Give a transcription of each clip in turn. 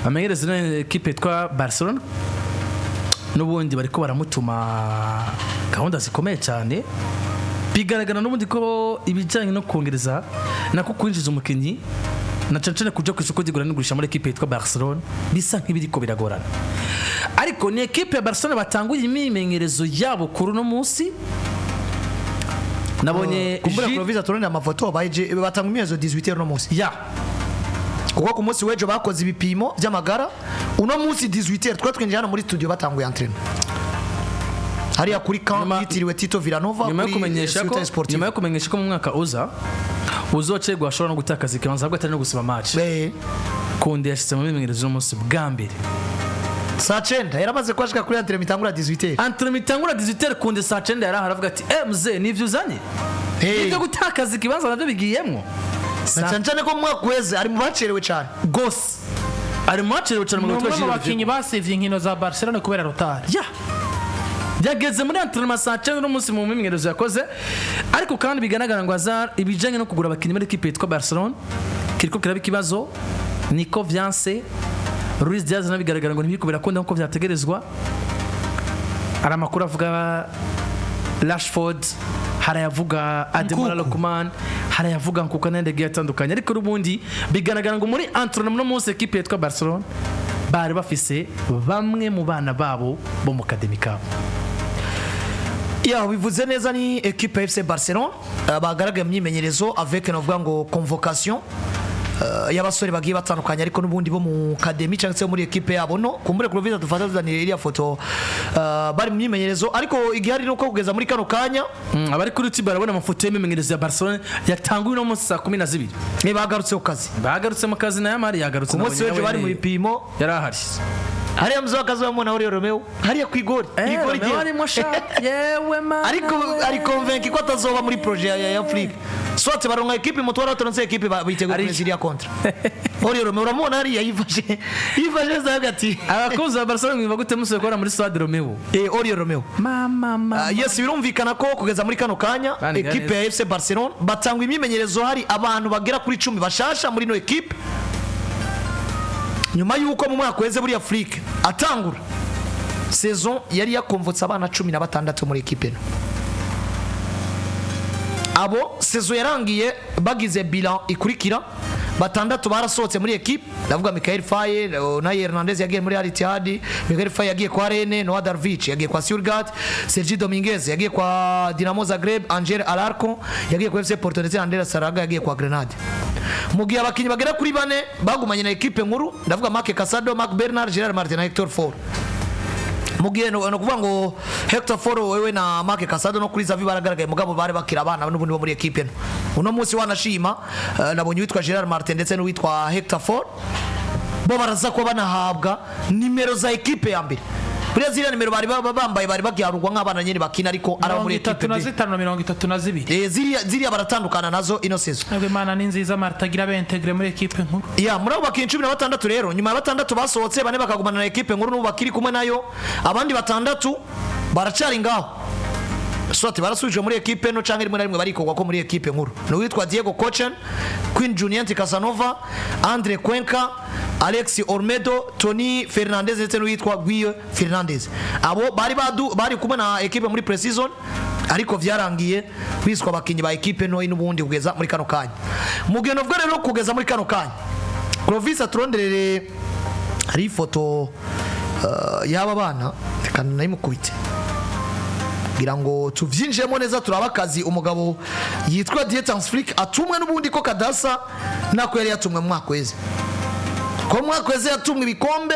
Bamenyereza ino ekipe yitwa Barcelona, n'ubundi bariko baramutuma gahunda zikomeye cyane. Bigaragara n'ubundi ko ibijyanye no kongereza nako kwinjiza umukinnyi, na cyane cyane kuja ku isoko ry'igura n'igurisha muri ekipe yitwa Barcelona, bisa nk'ibiriko biragorana. Ariko ni ekipe ya Barcelona batanguye imyimenyerezo yabo kuri uno munsi, nabonye. Kumbura Clovis turondera amafoto baje batanga imyezo 18 no munsi, kuko ku munsi w'ejo bakoze ibipimo by'amagara. Uno munsi 18 twari twinjiye hano muri studio, batanguye entraînement hariya kuri camp yitiriwe Tito Villanova Nyuma yo kuri kumenyesha ko Ciutat Sportive. Nyuma yo kumenyesha ko mu mwaka uza uzocerwa ashobora no gutakaza ikibanza, ahubwo atari no gusiba match, Kounde yashyize mu myimenyerezo y'umunsi bwa mbere. Saa 9 yaramaze kuhashika kuri entraînement itangura 18. Entraînement itangura 18, Kounde saa 9 yari ahari, avuga ati: "Eh mzee, nivyo uzanye?" Ibyo gutakaza ikibanza nabyo bigiyemwo. Na cyane cyane ko mu mwaka uheze ari mu bacerewe cyane. Gose, ari mu bacerewe cyane mu Ni umwe witwa mu Gilles. bakinnyi basivye inkino za Barcelona kubera retard. Ya, yageze muri entraînement saa 9 n'umunsi mu myimenyerezo yakoze. Ariko kandi bigaragara ngo azar ibijyanye no kugura abakinnyi muri ekipe yitwa Barcelona kiriko kiraba ikibazo, niko vyanse. Luis Diaz nawe bigaragara ngo ntibiriko birakunda nkuko vyategerezwa. Hari amakuru avuga Rashford, hari ayavuga Ademola Nkunku. Lookman, hari ayavuga Nkunku n'ayandi agiye atandukanye. Ariko n'ubundi bigaragara ngo muri entraînement no munsi ekipe yitwa Barcelona bari bafise bamwe mu bana babo bo mu academy kabo. Ya, bivuze neza, ni equipe ya FC Barcelona bagaragaye mu myimenyerezo avec, novuga ngo, convocation y'abasore bagiye batandukanye, ariko n'ubundi bo mu academy cyangwa se bo muri equipe yabo. No kumbure Clovis dufata tuzanire iriya foto bari mu myimenyerezo. Ariko igihari nuko kugeza muri kano kanya Abari kuri YouTube barabona amafoto y'imimenyerezo ya Barcelona yatanguye uno munsi saa 12. Bagarutse ku kazi. Bagarutse mu kazi, na Yamal yagarutse. Ku munsi nabonye w'ejo nawe bari mu bipimo. Yari ahari. Hariya mzo akazamubona Oriol Romeu hariya ku igori. Igori Romeo rye. arimo sha, yewe mana Ariko we. ari convaincu ko atazoba muri projet ya Flick, soit baronka equipe mutwara, bataronse equipe biteguye kureza iriya contrat. Oriol Romeu uramubona hariya yifashe neza, avuga ati: Abakunzi ba Barcelona mwumva gute musore kubona muri stade Romeo? Oriol Romeu. Mama mama. Yes, birumvikana ko kugeza muri kano kanya Bani equipe ya FC Barcelona batanga imyimenyerezo, hari abantu bagera kuri 10 bashasha muri ino equipe, nyuma y'uko mu mwaka weze buriya Flick atangura saison yari yakonvotse abana 16 muri equipe nto. Abo saison yarangiye bagize bilan ikurikira: batandatu barasohotse muri equipe, ndavuga Michael Faye, Unai Hernandez yagiye muri Al Ittihad, Michael Faye yagiye kwa Rennes, Noah Darvich yagiye kwa Stuttgart, Sergi Dominguez yagiye kwa Dinamo Zagreb, Angel Alarcon yagiye kwa FC Porto, ndetse na Andrea Saraga yagiye kwa Grenade, mu gihe abakinnyi bagera kuri bane bagumanye na equipe nkuru, ndavuga Marc Casado, Marc Bernard, Gerard Martin na Hector Fort. Mu gihe no kuvuga ngo Hector Fort wewe na Marc Casado no kuri Xavi baragaragaye, mugabo bari bakira abana n'ubundi bo muri equipe nto. Uno munsi wanashima nabonye uwitwa Gerard Martin ndetse n'uwitwa Hector Fort, bo baraza kuba banahabwa nimero za equipe ya mbere. Buriya ziriya nimero bari bambaye bari bagiharurwa nk'abana nyine bakina, ariko ari abo Mirongo muri itatu equipe na B. zitanu na 32. Ziriya baratandukana nazo ino saison. Ntabwo Imana ni nziza, Marta agira bentegre muri ekipe nkuru. Ya, muri abo bakinnyi 16 rero, nyuma ya batandatu basohotse, bane bakagumana na ekipe nkuru n'ubu bakiri kumwe nayo, abandi batandatu baracari ngaho, soit barasubijwe muri ekipe nto canke rimwe na rimwe barikogwa ko muri ekipe nkuru. Ni uwitwa Diego Kochen, Quim Junyent Casanova, Andre Cuenca, Alex Olmedo, Tony Fernandez ndetse n'uwitwa Guido Fernandez. Abo bari badu bari kumwe na ekipe muri pre-season, ariko vyarangiye biswa abakinyi ba ekipe ntoyi n'ubundi kugeza muri kano kanya. Mu gihe novuga rero kugeza muri kano kanya, Clovis aturonderere hari ifoto y'aba bana, reka nayimukubite kugira ngo tuvyinjiremo neza, turabe akazi umugabo yitwa Dieter Flick atumwe n'ubundi ko kadasa nako yari yatumwe mu mwaka weze, ko mu mwaka weze yatumwe ibikombe,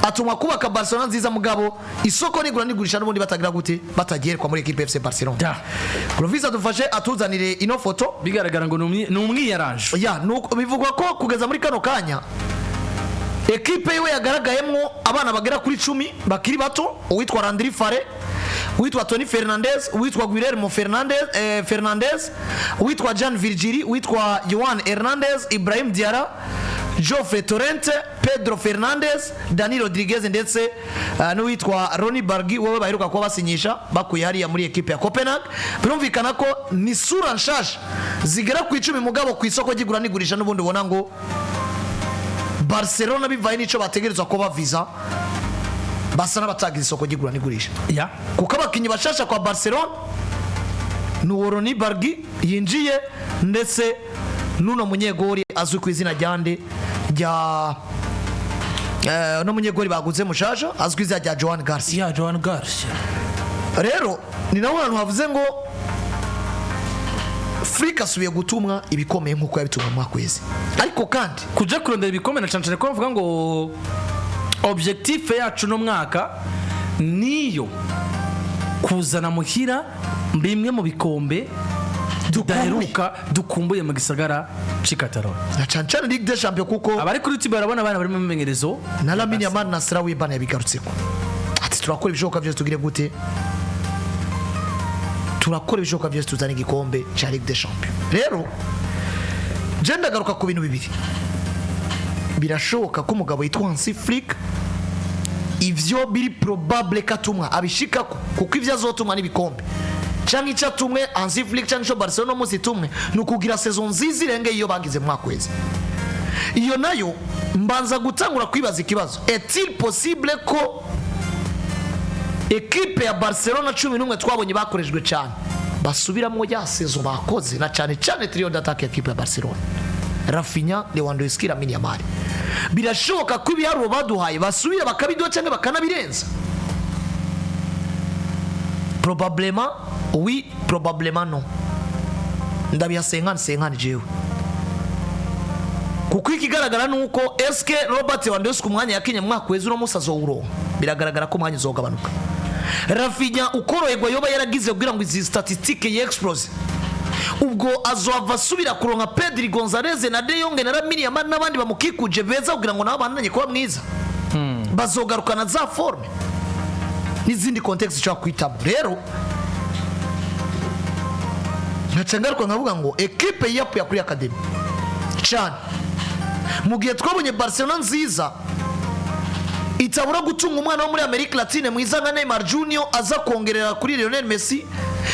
atumwa kubaka Barcelona nziza, mugabo isoko nigura nigurisha n'ubundi batagira gute, batagerekwa muri equipe FC Barcelona. Clovis adufashe atuzanire ino foto. Bigaragara ngo ni umwiyaranje. Ya, nuko bivugwa ko kugeza muri kano kanya ekipe yiwe yagaragayemwo abana bagera kuri 10 bakiri bato: uwitwa Landry Fare, uwitwa Tony Fernandez, uwitwa Guillermo Fernandez, Fernandez, uwitwa Jean Virgili, uwitwa Joan Hernandez, Ibrahim Diarra, Geoffrey Torrente, Pedro Fernandez, Dani Rodriguez ndetse n'uwitwa Ronny Bargi wowe baheruka kuba basinyisha bakuye hariya muri ekipe ya Copenhagen. Birumvikana ko ni sura nshasha zigera ku 10, mugabo ku isoko ry'igura n'igurisha n'ubundi ubona ngo Barcelona bivaye n'ico bategerezwa ko baviza, basa n'abatagize isoko ry'igura n'igurisha, kuko abakinnyi bashasha kwa Barcelona ni Roony Bardghji yinjiye, ndetse n'uno munyegori azwi ku izina rya nde, rya no munyegori baguze mushasha azwi ku izina rya Joan Garcia. Ya, Joan Garcia. Rero ni naho hantu havuze ngo Flick asubiye gutumwa ibikomeye nk'uko yabitumwa mu mwaka uheze, ariko kandi kuja kurondera ibikombe, na cane cane ko bavuga ngo objectif yacu no mwaka niyo kuzana muhira bimwe mu bikombe tudaheruka, dukumbuye mu gisagara c'i Catalogne. Na cane cane Ligue des Champions, kuko Abari kuri YouTube barabona abana bari mu mimenyerezo. Na Lamine Yamal na Nasraoui Bana yabigarutseko ati: "Turakora ibishoboka byose, tugire gute, turakora ibishoboka byose tuzana igikombe cya Ligue des Champions." Rero je ndagaruka ku bintu bibiri. Birashoboka ko umugabo yitwa Hansi Flick ivyo biri probable katumwa abishikako, kuko ivyo azotumwa n'ibikombe canke icyo atumwe Hansi Flick canke ico Barcelona munsi itumwe ni ukugira saison nziza irengeye iyo bagize mu mwaka uheze. Iyo nayo mbanza gutangura kwibaza ikibazo: est-il possible ko ekipe ya Barcelona 11 twabonye bakorejwe cyane basubiramo ya saison bakoze, na cyane cyane trio d'attaque ya ekipe ya Barcelona, Raphinha, Lewandowski, Lamine Yamal? Birashoboka ko ibiharuro baduhaye basubira bakabiduha cyangwa bakanabirenza? Probablement oui, probablement non. Ndabiha 50-50 jewe, kuko ikigaragara ni uko eske Robert Lewandowski umwanya yakinye mu mwaka weza uno munsi azowuronka? Biragaragara ko umwanya uzogabanuka. Raphinha ukoroherwa yoba yaragize kugira ngo izi statistique ye explose, ubwo azohava asubira kuronka Pedri Gonzalez na De Jong na Lamine Yamal n'abandi bamukikuje beza kugira ngo nabo bandanye kuba mwiza? Bazogarukana za forme n'izindi contexte ushobora kwitamo. Rero nkaca ngaruka nkavuga ngo ekipe yiyapuye kuri academy cyane, mu gihe twabonye Barcelona nziza itabura gutunga umwana wo muri Amerika Latine mwiza nka Neymar Junior aza kongerera kuri Lionel Messi,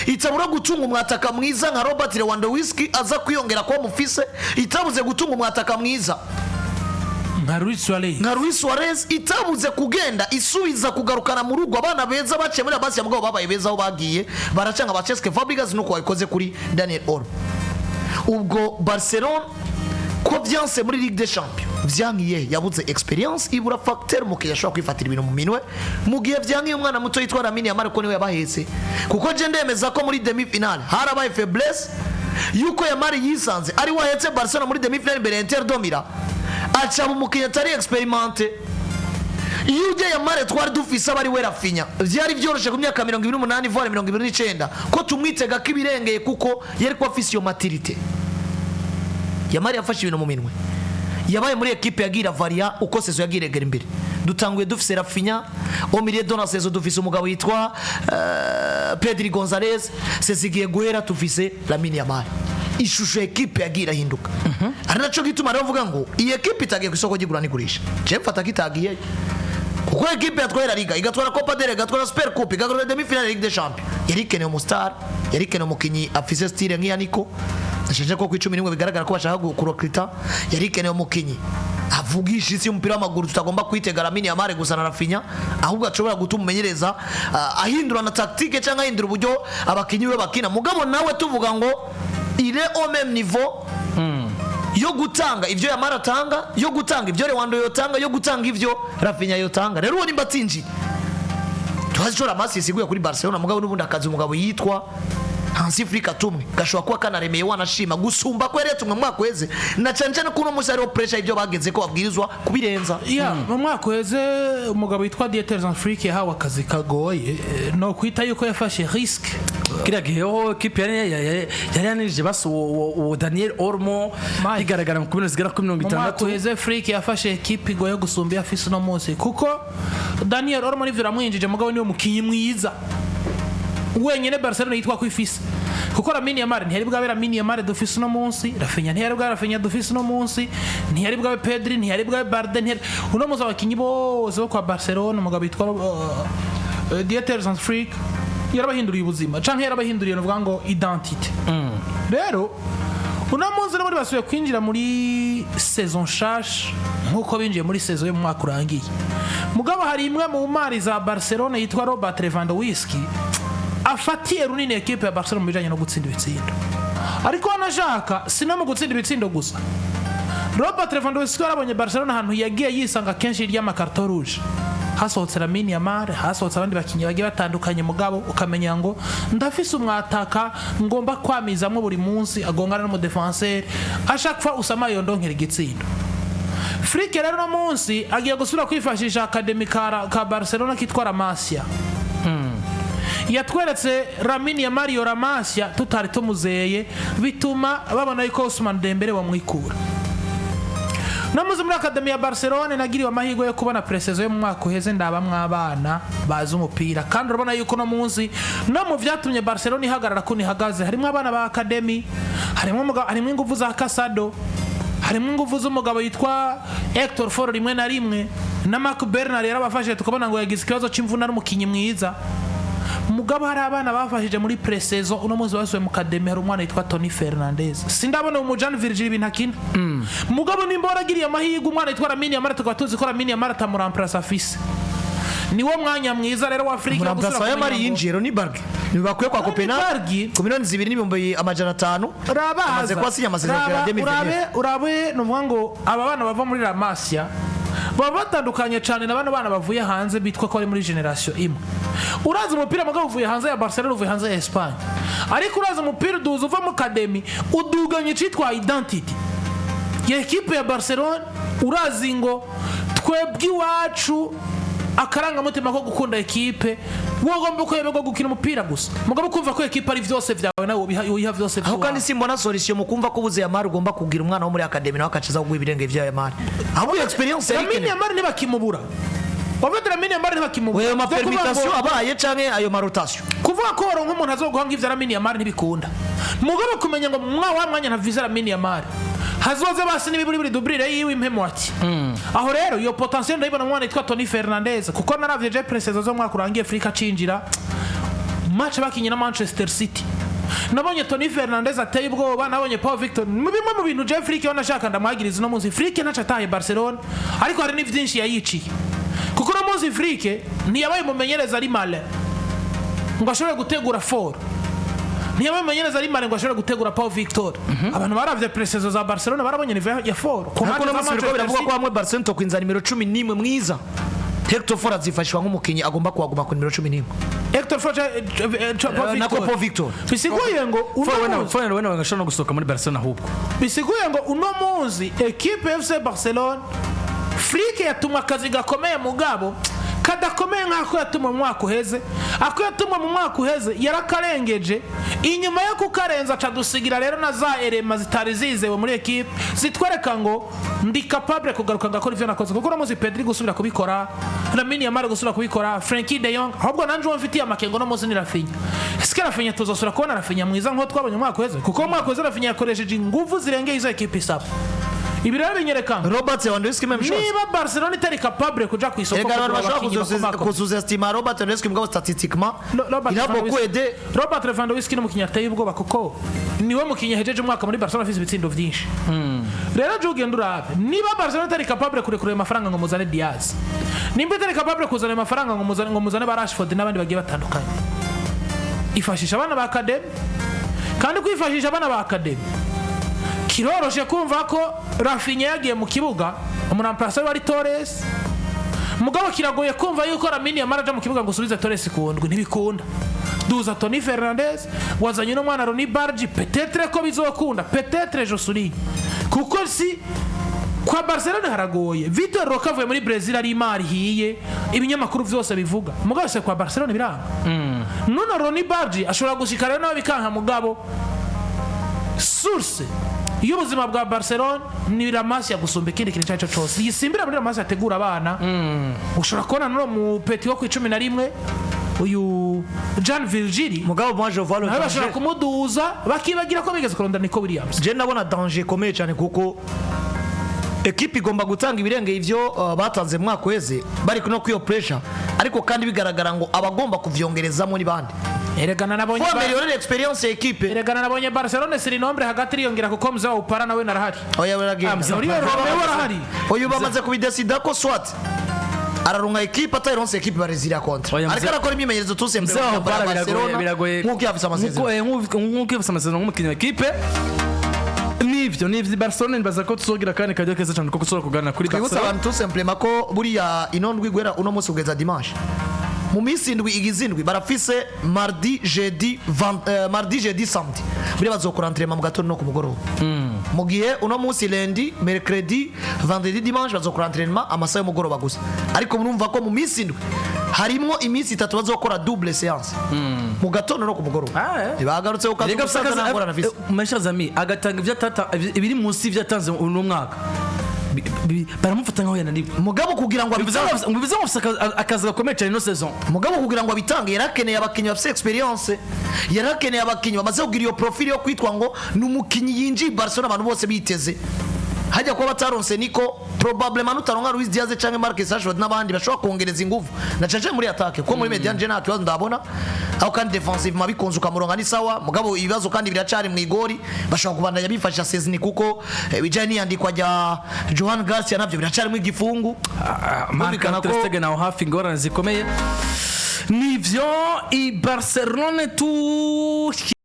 itabura gutunga umwataka mwiza nka Robert Lewandowski aza kwiyongera kuba mufise, itabuze gutunga umwataka mwiza nka Luis Suarez, nka Luis Suarez, itabuze kugenda isubiza kugarukana mu rugo abana beza baciye muri abasi mugabo babaye beza aho bagiye baracanga ba Cesc Fabregas, nuko babikoze kuri Daniel Olmo. Ubwo Barcelona ko vyanse muri Ligue des Champions, vyankiye, yabuze expérience, ibura facteur mu gihe ashobora kwifatira ibintu mu minwe, mu gihe vyankiye umwana muto yitwa Lamine Yamal ko niwe yabahetse, kuko je ndemeza ko muri demi finale harabaye faiblesse yuko Yamal yisanze ari wahetse Barcelona muri demi finale imbere ya Inter de Milan, aca mu mukinnyi atari expérimenté. Iyo ujya Yamal twari dufise aba ari we Raphinha, vyari vyoroshe ku myaka 28 voire 29 ko tumwitega ko ibirengeye, kuko yari kuba afise iyo maturité. Yamal yafashe ibintu mu minwe, yabaye muri ekipe yagira varia uko saison yagiye iregera imbere. Dutanguye dufise Raphinha au milieu de la saison, dufise umugabo yitwa Pedri Gonzalez, saison igiye guhera tufise Lamine Yamal. Ishusho ya ekipe yagiye irahinduka, ari naco gituma rero mvuga ngo iyi ekipe itagiye ku isoko ry'igura n'igurisha. Je mfata ko itagiyeyo, kuko ekipe yatwaye La Liga, igatwara Copa del Rey, igatwara Super Coupe, igatwara demi finale Ligue des Champions, yari ikeneye umustar, yari ikeneye umukinyi afise style nk'iya Nico nashaje ko ku 11 bigaragara ko bashaka kurecruta, yari ikeneye umukinyi avugisha isi y'umupira w'amaguru. Tutagomba kwitega Lamine Yamal gusa na Raphinha, ahubwo ashobora gutuma umumenyereza ahindura na tactique cyangwa ahindura uburyo abakinyi be bakina, mugabo nawe tuvuga ngo il est au même niveau yo gutanga ivyo Yamal atanga, yo gutanga ivyo Lewando yotanga, yo gutanga ivyo Raphinha yotanga. Rero uwo nimba atinjiye, tuhazi amasi yisiguye kuri Barcelona, mugabo n'ubundi akazi umugabo yitwa Hansi Flick atumwe gashobora kuba kanaremeye, wanashima gusumba ko yari yatumwe mu mwaka uheze, na cyane cyane ko uno munsi hariho pressure y'ibyo bageze ko babwirizwa kubirenza. Ya, mu mwaka uheze umugabo witwa Dieter Flick yahawe akazi kagoye, no kwita yuko yafashe risque. Kiriya gihe ho ekipe yari yanije basi uwo Daniel Olmo, Mike. bigaragara mu kubino zigera kuri mirongo Mu mwaka itandatu. uheze Flick yafashe ekipe igoye gusumba iyo afise uno munsi, kuko Daniel Olmo nivyo uramwinjije, mugabo niwe mukinyi mwiza wenyine Barcelona yitwa ko ifise, kuko Lamine Yamal ntiyari bwabe Lamine Yamal dufise uno munsi, Raphinha ntiyari bwabe Raphinha dufise uno munsi, ntiyari bwabe Pedri, ntiyari bwabe Balde, ntiyari uno munsi. Abakinyi bose bo kwa Barcelona umugabo yitwa Dieter Flick yarabahinduriye ubuzima canke yarabahinduriye, nuvuga ngo identité. Rero Uno munsi n'ubundi basubiye kwinjira muri saison nshasha nk'uko binjiye muri saison yo mu mwaka urangiye. Mugabo hari imwe mu mari za Barcelona yitwa Robert Lewandowski, afatiye runini ekipe ya Barcelona mu bijanye no gutsinda ibitsindo, ariko wanashaka si no mu gutsinda ibitsindo gusa. Robert Lewandowski yarabonye Barcelona ahantu yagiye yisanga kenshi ry'ama carton rouge, hasohotse Lamine Yamal, hasohotse abandi bakinnyi bagiye batandukanye, mugabo ukamenya ngo ndafise umwataka ngomba kwamizamwo buri munsi, agongana n'umu défenseur ashaka kufa usama yondonkera igitsindo. Flick rero no munsi agiye gusubira kwifashisha academy ka Barcelona kitwa La Masia. Yatweretse Lamine Yamal iyo La Masia tutari tumuzeye, bituma babona yuko Ousmane Dembele bamwikura. No muzi muri academy ya Barcelone nagiriwe amahirwe yo kubona pré-saison yo mu mwaka uheze, ndabamwo abana bazi umupira, kandi urabona yuko no munsi no mu vyatumye Barcelona ihagarara kuno ihagaze harimo abana ba academy, harimo inguvu za Casado, harimo inguvu z'umugabo yitwa Hector Fort, rimwe na rimwe na Marc Bernal yarabafashije, tukabona ngo yagize ikibazo c'imvune ari umukinyi mwiza. Mugabo hari abana bafashije muri pré-saison, uno munsi basubiye mu academy. Hari umwana yitwa Tony Fernandez, sindabona umujani Virgil ibintu akina. Mugabo nimba waragiriye amahirwe umwana yitwa Lamine Yamal, tukaba tuzi ko Lamine Yamal atamu remplaçant afise, niwo mwanya mwiza rero wa Afrika wo Mu remplaçant gusubira ya Mari kumenya ngo- yinjiye Roony Bardghji, ntibakwiye kwa Roony Copenhague Bardghji- ku 2,500,000. Raba Amaze haza. kuba asinya amasezerano Raba, ya 2029. Urabe nuvuga ngo aba bana bava muri La Masia baba batandukanye cyane na bano bana bavuye hanze bitwa ko ari muri génération imwe. Urazi umupira mugabo uvuye hanze ya Barcelona, uvuye hanze ya Espagne, ariko urazi umupira uduza uva mu academy, uduganye icitwa identity ya ekipe ya Barcelona. Urazi ngo twebwe iwacu akarangamutima ko gukunda ekipe, wogomba kuyoberwa gukina umupira gusa, mugabo kumva ko ekipe ari vyose vyawe, nawe ubiha vyose Aho kandi vy'iwawe. Simbona solution mu kumva ko ubuze Yamal ugomba kugira umwana wo muri academy nawe akaciza kuguha ibirenge vya Yamal, ahubwo iyo experience yari Lamine ikenewe. Yamal ntibakimubura. Wavuze Lamine Yamal ntibakimubura. Ayo ma Vyo kuvuga ngo- permutation abaye canke ayo ma rotation. Kuvuga ko waronka umuntu azoguha nk'ivyo Lamine Yamal ntibikunda, mugabo kumenya ngo mwa wa mwanya ntavize Lamine Yamal, hazoze basi n'ibiburi buri doublure yiwe impemu ati aho rero iyo potentiel ndayibona mu mwana yitwa Tony Fernandez, kuko naravye je pré-saison zo mwaka urangiye Flick acinjira, match bakinye na Manchester City, nabonye Tony Fernandez ateye ubwoba, nabonye Paul Victor. Mu bimwe mu bintu je Flick wanashaka ndamwagiriza uno munsi, Flick ntaco ataye Barcelona, ariko hari n'ivyinshi yayiciye, kuko uno munsi Flick ntiyabaye umumenyereza ari malin ngo ashobore gutegura Fort, ntiyabaye umumenyereza ari malin ngo ashobore gutegura Paul Victor. Abantu baravye pré-saison za Barcelona barabonye niveau ya Fort ku Ariko match uno za munsi biriko Manchester biravuga ko City. hamwe Barcelona tokwinza nimero 11 mwiza, Hector Fort azifashishwa nk'umukinyi agomba kuhaguma ku nimero 11. Hector Fort, Paul Nako Victor. Paul Victor. Bisiguye ngo uno munsi Fone wenda bagashobora no gusohoka muri Barcelona ahubwo. Bisiguye ngo uno munsi ekipe FC Barcelona, Flick yatumwe akazi gakomeye, mugabo kadakomeye nk'ako yatumwe mu mwaka uheze. Ako yatumwe mu mwaka uheze yarakarengeje. Inyuma yo kukarenza aca dusigira rero na za éléments zitari zizewe muri ekipe zitwereka ngo ndi capable kugaruka ngakora ivyo nakoze, kuko uno munsi Pedri gusubira kubikora, Lamine Yamal gusubira kubikora, Frenkie de Jong. Ahubwo nanje uwo mfitiye amakengo no munsi ni Raphinha. Eske Raphinha tuzosubira kubona Raphinha mwiza nk'uwo twabonye umwaka uheze? Kuko mu mwaka uheze Raphinha yakoresheje inguvu zirengeye izo ekipe isaba. Ibi rero binyereka ngo Robert Lewandowski même chose. niba Barcelona itari capable kuja ku isoko Erega abantu kugura bashobora abakinyi bakomakomeye. kusous-estima Robert Lewandowski, mugabo statistiquement Robert il a beaucoup Lewandowski- aidé. Robert Lewandowski ni umukinnyi ateye ubwoba, kuko niwe mukinnyi ahejeje umwaka muri Barcelona afise ibitsindo vyinshi. Rero je ugenda urabe niba Barcelona itari capable kurekura ayo mafaranga ngo muzane Diaz, nimba itari capable kuzana ayo mafaranga ngo muzane ba Rashford n'abandi bagiye batandukanye, ifashisha abana ba academy. Kandi kwifashisha abana ba academy kiroroshe kumva ko Raphinha yagiye mu kibuga, umu remplaçant we wari Torres. Mugabo kiragoye kumva yuko Lamine Yamal aja mu kibuga ngo usubize Torres ku ndwi, ntibikunda. Duza Tony Fernandez, wazanye n'umwana Roony Bardghji, peut-être ko bizokunda, peut-être, je souligne, kuko si kwa Barcelona haragoye. Vitor Roque avuye muri Brazil ari imari ihiye, ibinyamakuru vyose bivuga, mugabo se kwa Barcelona biranga. Nuno Roony Bardghji ashobora gushika rero nawe bikanka, mugabo source y'ubuzima bwa Barcelona ni La Masia gusumba ikindi kintu icyo ari cyo cyose. Yisimbira muri La Masia ategura abana, ushobora kubona n'uwo mu petit wo ku 11, uyu Jan Virgili, Mugabo moi je vois le nawe bashobora danger. kumuduza, bakibagira ko bigeze kurondera Nico Williams. Je ndabona danger ikomeye cyane, kuko ekipe igomba gutanga ibirenge ivyo batanze mu mwaka uheze, bari no kwiyo pressure, ariko kandi bigaragara ngo abagomba kuvyongerezamo ni bande? Eregana nabonye Faut améliorer l'expérience ya équipe. Eregana nabonye Barcelone surnombre hagati iriyongera, kuko mzee wa upara nawe narahari. Oya, baragenda. Mzee Oriol Romeu arahari. Uyu bamaze kubidesida ko soit araronka équipe, atayironse équipe barezira contrat. Oya, Ariko arakora imyimenyerezo tout Mzee simplement wa kwa Upara biragoye, Barcelona biragoye. nk'uko yafise amasezerano. Nk'uko yafise amasezerano nk'umukinnyi wa ekipe. Nivyo Barcelona, nibaza ko tuzogira kandi kajya keza cyane kuko tuzoshobora kuganira kuri Twibutse Barcelona. abantu tout simplement ko buriya ino ndwi guhera uno munsi kugeza dimanche, mu minsi indwi igize indwi, barafise mardi, jeudi, mardi, jeudi, samedi, buriya bazokora entraînement mu gatondo no ku mugoroba, mu gihe uno munsi lundi, mercredi, vendredi, dimanche bazokora entraînement amasaha y'umugoroba gusa. Ariko murumva ko mu minsi indwi harimwo iminsi 3 bazokora double séance mu gatondo no ku mugoroba. Ah, eh. Bagarutse ku kazi, Erega afise umusaza akazi- nta ngorane afise. Mes chers amis, agatanga ivyo ibiri munsi y'ivyo yatanze uno mwaka. Baramufata nkaho yananiwe. Mugabo kugira ngo Bivuze ngo afise akazi gakomeye cyane ino saison. Mugabo kugira ngo abitange, yarakeneye abakinnyi bafite expérience, yarakeneye abakinnyi bamaze kugira iyo profil yo kwitwa ngo ni umukinnyi yinjiye i Barcelona abantu bose biteze. Hajya kuba bataronse niko probablement utaronka Luis Diaz canke Marcus Rashford n'abandi bashobora kongereza inguvu na caje muri attaque, kuko muri médiane je nta kibazo ndabona aho, kandi défensivement bikunze ukamuronka ni sawa. Mugabo ibibazo kandi biracari mu igori, bashobora kubandanya bifasha Szczesny, kuko bijanye n'iyandikwa rya Joan Garcia navyo biracarimo igifungu. Marc Kumvikana Ter Stegen aho hafi ingorane zikomeye. Nivyo i Barcelone tu.